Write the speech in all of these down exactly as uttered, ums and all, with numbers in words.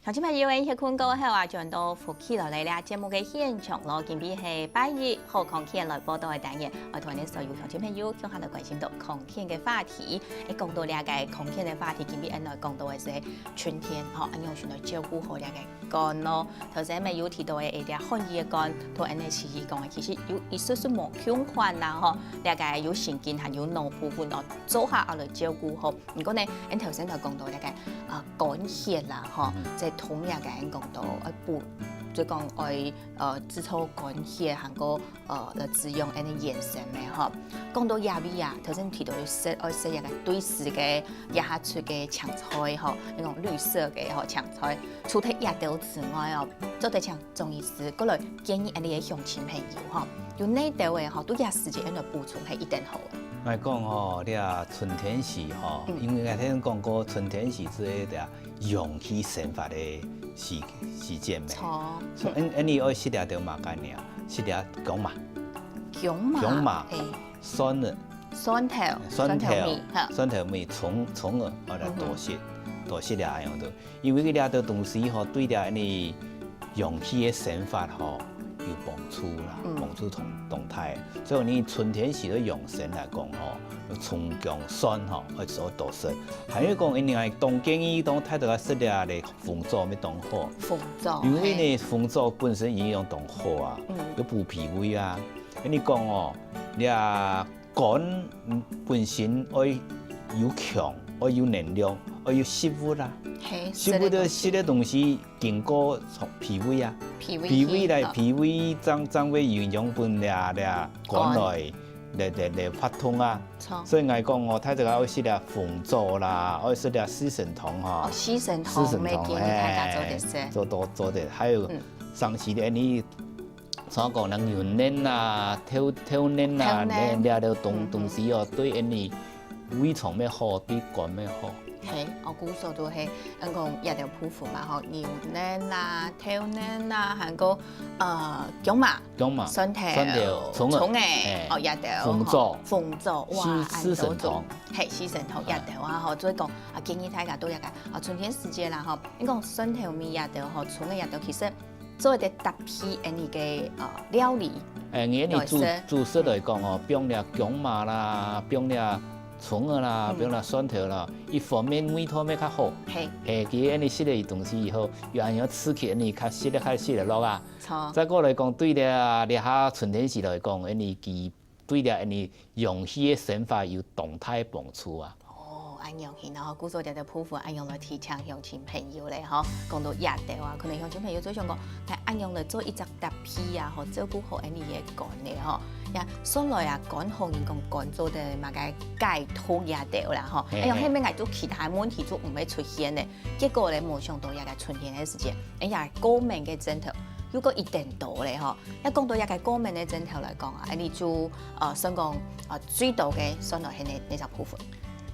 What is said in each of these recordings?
鄉親朋友，𠊎歇睏過後啊，轉到福氣來了啦！節目个現場咯，今晡日係拜一，好康健來報到个單元，𠊎同𠊎等所有鄉親朋友共下來關心到康健个話題。誒，講到這個康健个話題，今晡日𠊎等來講到个係春天，吼，恁樣先來照顧好這個肝咯。頭先𠊎等有提到个，誒，這漢醫个肝，同𠊎等西醫講个，其實有一息息無共款啦，吼。這個有神經還有腦部分哦，做下啊來照顧好。 毋過呢，𠊎等頭先就講到這個，呃，肝血啦，吼，嗯。這同樣个𠊎等講到，呃，補，就講愛，呃，製造肝血，還過，呃，來滋養𠊎等个眼神个，吼。講到這位啊，頭先提到愛食，愛食這個對時个，這下出个青菜，吼，該種綠色个，吼，青菜，除忒這兜之外哦，做得像 中醫師過來建議𠊎等个鄉親朋友吼，有哪兜个吼，對這時節愛來補充係一等好个。𠊎講吼，這春天時吼，嗯。因為𠊎頭先講過，春天時係這陽氣生發个時，時節咩。著。所以，嗯。𠊎，𠊎等愛食這兜麼个呢？食這薑嫲。薑嫲。薑嫲。誒。蒜仔。蒜頭。蒜頭。蒜頭尾，哈。蒜頭尾，蔥，蔥仔，愛來多食，嗯哼。多食這樣个。 因為佢這兜東西吼，對這𠊎等陽氣个生發吼，有幫助啦，嗯。幫助當，當大。所以你春天時个養生來講吼，蔥薑蒜吼，愛做多食。還有講，𠊎等當建議當大家食這个紅棗乜當好。紅棗，因為呢，嘿。紅棗本身營養當好啊，嗯。有補脾胃啊。𠊎等講哦，這 肝，嗯，本身愛有強，愛有能量，愛有食物啊。嘿，食物个，食个東西經過從脾胃啊，脾胃去，脾胃來，哦。脾胃正，正會營養分這，這肝來，肝。來，來，來發動啊。著。所以𠊎講哦，大家愛食這紅棗啦，愛食這四神湯吼。哦，四神湯，四神湯，乜建議大家做得食。嘿，做，做，做得。還有，嗯。像係你 像講，像牛奶啊、豆，豆奶啊，豆奶。這，這兜東，嗯哼。東西哦，對𠊎等胃腸乜好，對肝乜好。嘿，哦，故所都係，嗯，講這兜部分嘛，吼，牛奶啦、豆奶啦，還過，呃，薑嫲、薑嫲、蒜頭、蒜頭、蔥仔，蔥仔，嘿，哦，這兜，紅棗，吼，紅棗，哇，四，四神湯。恁多種，嘿，四神湯，嘿。這兜啊，吼，所以講啊，建議大家都這個啊，春天時節啦，吼，你講蒜頭尾這兜，吼，蔥仔這兜，其實 做得搭配𠊎等个，呃，料理。誒，𠊎等主，來食。主食來講哦，嗯。放這薑嫲啦，放這蔥仔啦，嗯。放這蒜頭啦，一方面味道會較好。嘿。嘿，佢𠊎等食了東西以後，又恁樣刺激𠊎等較食得較食得落啊。著。再過來講，對這，這下春天時來講，𠊎等佢 對這𠊎等陽氣个生發有當大幫助啊。哦，恁樣形哦，故所這兜部分恁樣來提醒鄉親朋友咧，吼，講到這兜啊，可能鄉親朋友就想講，哎，恁樣來做一隻搭配啊，吼，照顧好𠊎等个肝咧，吼。也算來啊，肝好，人講肝做得麼个解毒這兜啦，吼。嘿，哎喲，嘿。後面𠊎做其他問題就毋會出現咧。結果咧，無想到這個春天个時節，哎呀，過敏个症頭又過一等多咧，吼。 也講到這個過敏个症頭來講啊，恁樣就，呃，算講，呃，最多个算來係哪，哪隻部分？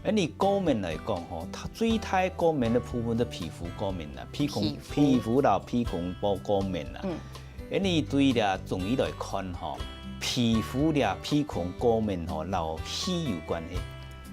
恁樣過敏來講吼，佢最大過敏个部分係皮膚過敏啦，鼻孔，皮膚。皮膚摎鼻孔部過敏啦。嗯。恁樣對這中醫來看吼，皮膚這鼻孔過敏吼，摎氣有關係。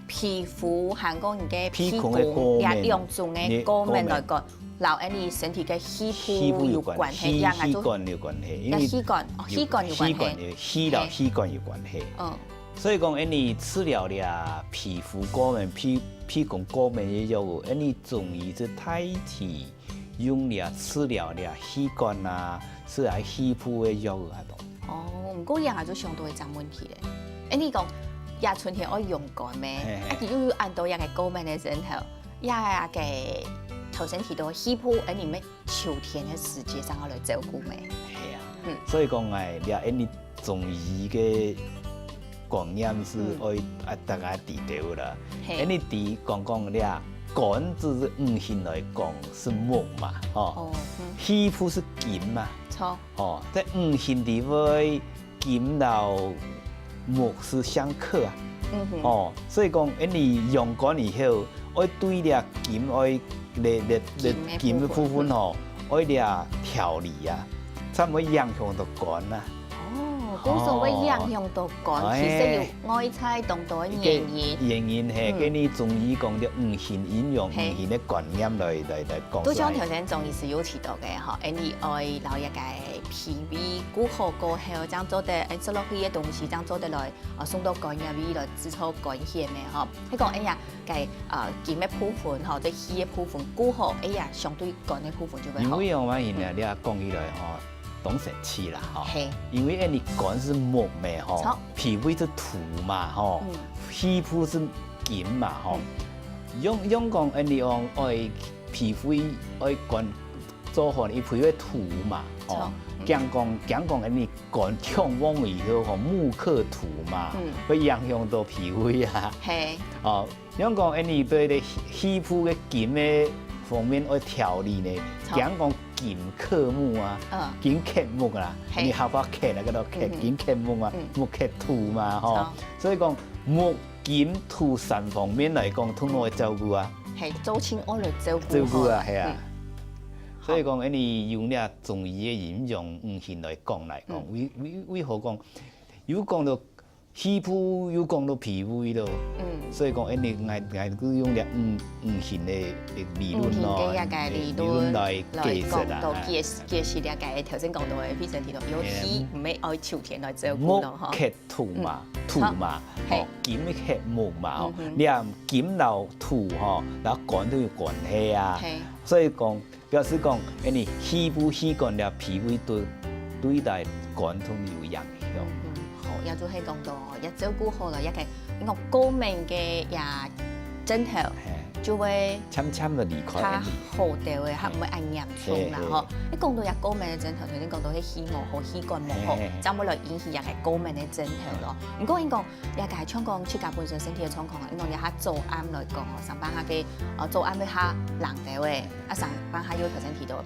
皮膚還過你个鼻孔个過敏，鼻孔這兩種个過敏來講，摎𠊎等身體个氣泡有關係，氣泡有關係，氣，也𠊎就，氣管有關係，因為也氣管，哦，有，氣管有關係。氣管有，氣摎，嘿。氣管有關係。嗯。所以講，𠊎等治療這皮膚過敏、鼻，鼻孔過敏个藥物，𠊎等中醫係大體 用這治療這氣管啊，係啊氣泡个藥啊都。哦，毋過這下就想到一隻問題咧。誒，你講，這春天愛養肝咩？嘿，嘿。啊，佢又有恁多這個過敏个症頭，這個頭先提到氣泡，誒，你乜秋天个時節正好來照顧咩？係啊。嗯。所以講，哎，這𠊎等中醫个觀念係愛，嗯。啊，大家知道啦。嘿。𠊎等知講講這，肝就係五行來講係木嘛，吼。哦，嗯。氣泡係金嘛。著。哦，在五行裡背，金摎木係相剋啊。嗯哼。哦，所以講，𠊎等養肝以後，愛對這金愛，這，這，這金个部分。金个部分吼，愛這調理啊，才毋會影響到肝啊。哦。故所會影響到肝，哦。其實有外在當多个原因。哎。原因係，嗯。跟你中醫講个五行應用、嘿。五行个觀念來，來，來講出來。就像頭先鍾醫師有提到个吼，哎，你愛摎一个脾胃顧好過後，正做得，哎，食落去个東西，正做得來，呃，送到肝入去來製造肝癣个吼。係講，哎呀，該，呃，金个部分吼，對氣个部分顧好，哎呀，相對肝个部分就會好。因為哦，我現在你啊講起來吼， 當神奇啦，吼。嘿。因為𫣆俚肝係木个，吼，著。脾胃係土嘛，吼，嗯。肺部係金嘛，吼。嗯。仰，仰講𫣆俚講愛脾胃愛肝做好，佢脾胃土嘛，吼。著。嗯。驚講，驚講𫣆俚肝忒旺以後，吼，木克土嘛，嗯。會影響到脾胃啊。嘿。哦， 仰講，𫣆俚對這肺部个金个方面愛調理呢，著。驚講金剋木啊，嗯。金剋木啦，嘿。𫣆俚客話剋啊，叫做剋，嗯哼。金剋木啊，嗯。木剋土嘛，吼。著。所以講，木、金、土三方面來講，通通愛照顧啊。嘿，做清愛來照顧，照顧啊，吼。係啊。嗯。所以講，𫣆俚用這中醫个陰陽五行來講來講，嗯。為，為，為何講，有講到 肺部又講到脾胃咯。嗯。所以講，𫣆俚，𠊎，𠊎就用這五，五行个，个理論咯，五行个這个理論，理論來解釋啊。來講到解釋，解釋這个頭先講到个，譬如講，有氣，嗯。毋係愛秋天來照顧咯，吼。木剋土嘛，嗯。土嘛，好。嘿。哦，金剋木嘛，吼。嗯哼。你看金摎土，吼，摎肝都有關係啊。嘿。所以講， 表示講，𫣆俚肺部、氣管了、脾胃都對待肝通有影響。嗯，好，也就係講到哦，也照顧好了，也个，你講過敏个也症頭，嘿。就會漸漸地離開𫣆俚。較好兜个，較毋會恁嚴重啦，嘿，嘿。吼。你講到也過敏个症頭，頭先講到係氣無好、氣管無好，嘿，嘿，嘿。正會來引起也个過敏个症頭咯。毋過，你講， 也个像講自家本身身體个狀況啊，因為這下早暗來講哦，上班下个，呃，早暗會較冷兜仔，啊，上班下又頭先提到，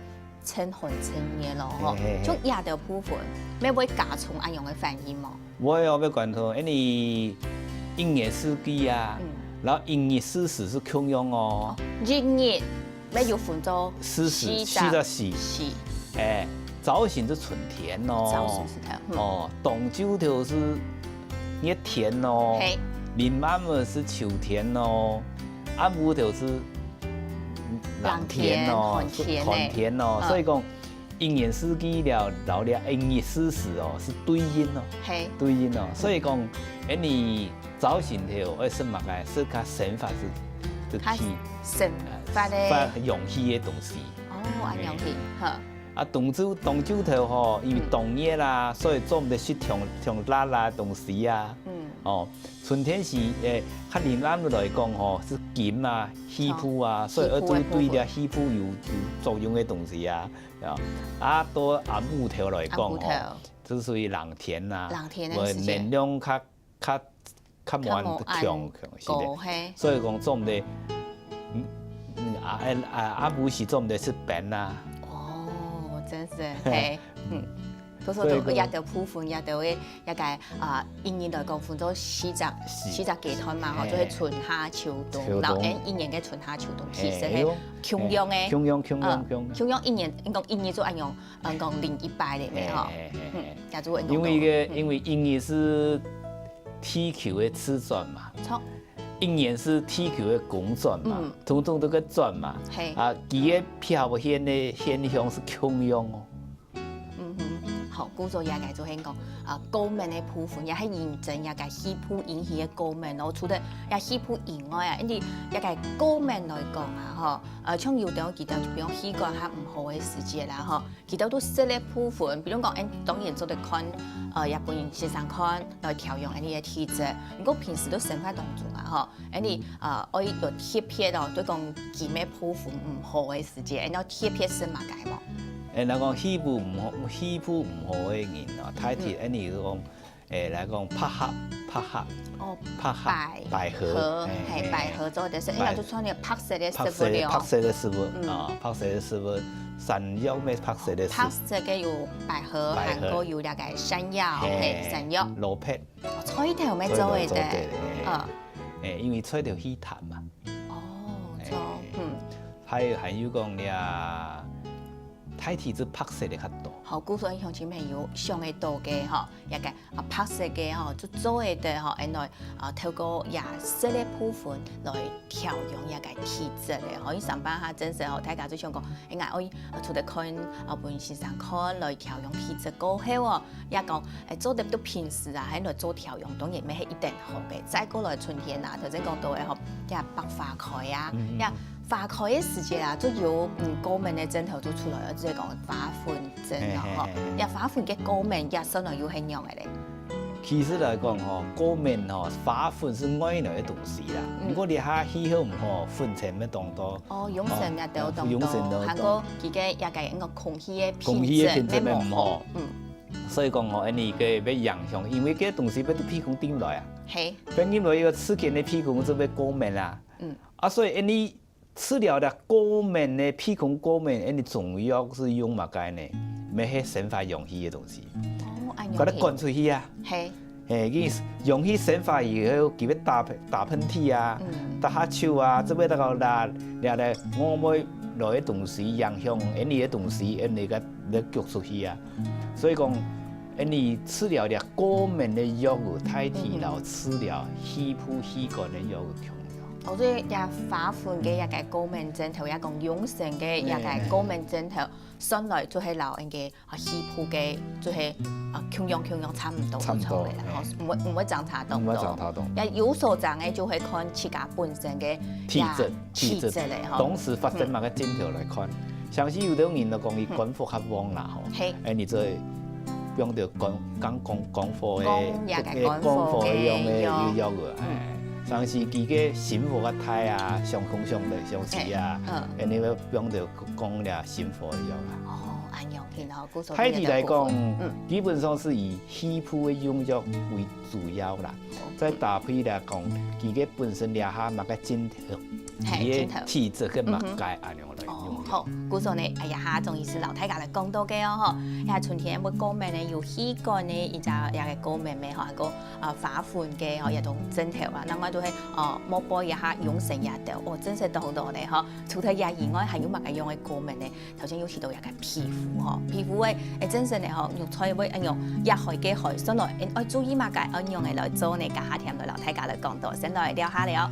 趁寒趁熱咯，吼。嘿，嘿，嘿。像這兜部分，乜會加重恁樣个反應無？會哦，會管到，因為一年四季啊，嗯。然後一日四時係共樣哦。哦，一日 乜有分做四時，四十四。四十四。四。哎，朝晨係春天咯。朝晨係春天，嗯。哦，當晝頭係熱天咯。嘿。臨暗晡係秋天咯。暗晡頭係冷天咯，冷天，寒天呢。寒天咯。嗯。所以講， 一年四季了，摎這一日四時哦，係對應哦。嘿。對應哦。嗯。所以講，𫣆俚朝晨頭愛食麼个，食較生發係，係較氣，生發个。呃，發陽氣个東西。哦，恁樣去，嘿。好。啊，當晝，當晝頭吼，因為當熱啦，嗯。所以做毋得食忒，忒辣辣个東西啊。嗯。哦，春天時，誒，較臨暗來講吼，係金啊，肺部啊，哦，所以愛對，肺部个部分。對這肺部有，有作用个東西啊。 啊，啊，到暗晡頭來講吼，暗晡頭。就屬於冷天啦，冷天个時節。會能量較，較，較無恁強，較無恁強，是的。高，嘿。所以講做毋得，嗯，嗯，啊，啊，啊，暗晡時做毋得食冰啦。哦，真是，嘿，嗯。所以講，所以講，這兜部分，這兜个 這个，啊，一年來講分做四隻，四。四隻階段嘛，吼，嘿。就係春夏秋冬，秋冬。然後𫣆一年个春夏秋冬，其實係，嘿，共樣个，嘿，共樣，共樣，呃，共樣。共樣一年，應該一年就恁樣，嗯，講輪一擺个咩，吼。嘿，嘿，嘿，嗯，嘿。也就會講到，因為个，嗯。因為一年係地球个自轉嘛，著。一年係地球个公轉嘛，嗯。通通都个轉嘛，嘿。啊，佢个表現个現象係共樣哦。 嗯哼，好，故所這个就係講，呃，過敏个部分，也係認真這个肺部引起个過敏咯。除了這肺部以外啊，因為這个過敏來講啊，吼，呃，像有兜佢兜，比如氣管較毋好个時節啦，吼，佢兜都食个部分，比如講，𫣆當然做得看，呃，也分先生看來調養𫣆俚个體質。毋過平時都生活當中啊，吼， 恁呢，呃，愛有特別哦，對講佢个皮膚毋好个時節，愛特別食麼个無？誒，若講皮膚毋好，皮膚毋好个人哦，大體恁呢就講，誒，來講百合，百合，哦，百合，百合，百合，嘿，嘿，百合做得食，嘿，應該就穿个白色个食物了。白色个，白色个食物，嗯。啊，白色个食物，山藥乜白色个食物。白色个有百合，百合。還過有那個山藥，嘿，嘿，山藥。蘿蔔。 哦，菜頭乜做得，菜頭做得，嘿。嗯。誒，因為菜頭去痰嘛。哦，嘿。著，嗯。還有，還有講了，大體質白色个較多。好，故所鄉親朋友想得到个吼，這个啊白色个吼，就做得吼，恁來啊透過這色个部分來調養這个體質个吼。因為上班下真實吼，大家就想講，哎，𠊎愛啊除了看啊分先生看來調養體質過後哦，也講，哎，做得到平時啊，還來做調養，當然乜係一定好个。再過來春天啊，頭先講到个吼，這百花開啊，這 花開个時節啊，就有嗯過敏个症頭就出來，就係講花粉症咯吼。嘿嘿嘿。這花粉个過敏，這算來又係仰个咧？其實來講吼，過敏吼，花粉係外來个東西啦。嗯。毋過這下氣候毋好，粉塵乜當多。哦，蛹塵也都當多，哦，蛹塵都當多。還過佢个這个个空氣个品質，空氣个品質乜毋好。乜無好。嗯。所以講吼，恁呢个會影響，因為這東西會對鼻孔進來啊。嘿。會入來一个刺激个鼻孔，就會過敏啦。嗯。啊，所以恁呢 治療這過敏个鼻孔過敏，恁呢中藥係用麼个呢？乜係生化勇氣个東西。哦，恁樣。摎佢趕出去啊。嘿。嘿，佢勇氣生化以後，佢會打噴，打噴嚏啊，嗯。打哈啾啊，這會大家啦，這个外面來个東西影響，恁呢个東西，恁呢个，个逐出去啊。所以講，恁呢治療這過敏个藥物，大體摎治療氣部氣管个藥物共樣。 哦，所以這花粉个這个過敏症頭，也講蛹塵个這个過敏症頭，算來就係摎𠊎个啊，氣部个，就係啊，共樣共樣差毋多，差毋多，就著个啦，吼，毋會，毋會相差當多。毋會相差當多。也有所長个，就會看自家本身个體質，呀，體質。體質个，吼。當時發生麼个症頭來看。像係有兜人就講佢肝火較旺啦，吼。嘿。哎，你做用著肝，肝，肝，肝火个，肝，呀，个肝火个用个藥。藥个，嗯。哎，像係佢个心火較大啊，傷風傷著，傷時啊，嘿，嗯。哎，你要用著肝這心火个藥啊。哦，恁樣，然後故所大體來講，嗯。基本上係以氣部个用藥為主要啦。哦。再搭配來講，佢个本身這下麼个症頭，嘿，佢个體質个麼个，嗯哼。恁樣來用藥。哦，好，故所呢，哎呀，哈，鍾醫師摎大家來講到个哦，吼，呀，春天會過敏呢，有氣管呢，一隻這个過敏咩，吼，還過，呃，花粉个，吼，這種症頭啊，另外就係，呃，莫背一下蛹塵也得，哦，真係當多咧，吼。除了這以外，還有麼个樣个過敏呢？ 頭先有提到這个皮膚吼，皮膚个，誒，真實个吼，肉菜會恁樣，一害个害，所以愛注意麼个，愛仰个來做呢？加下添來摎大家來講到，先來尞下了。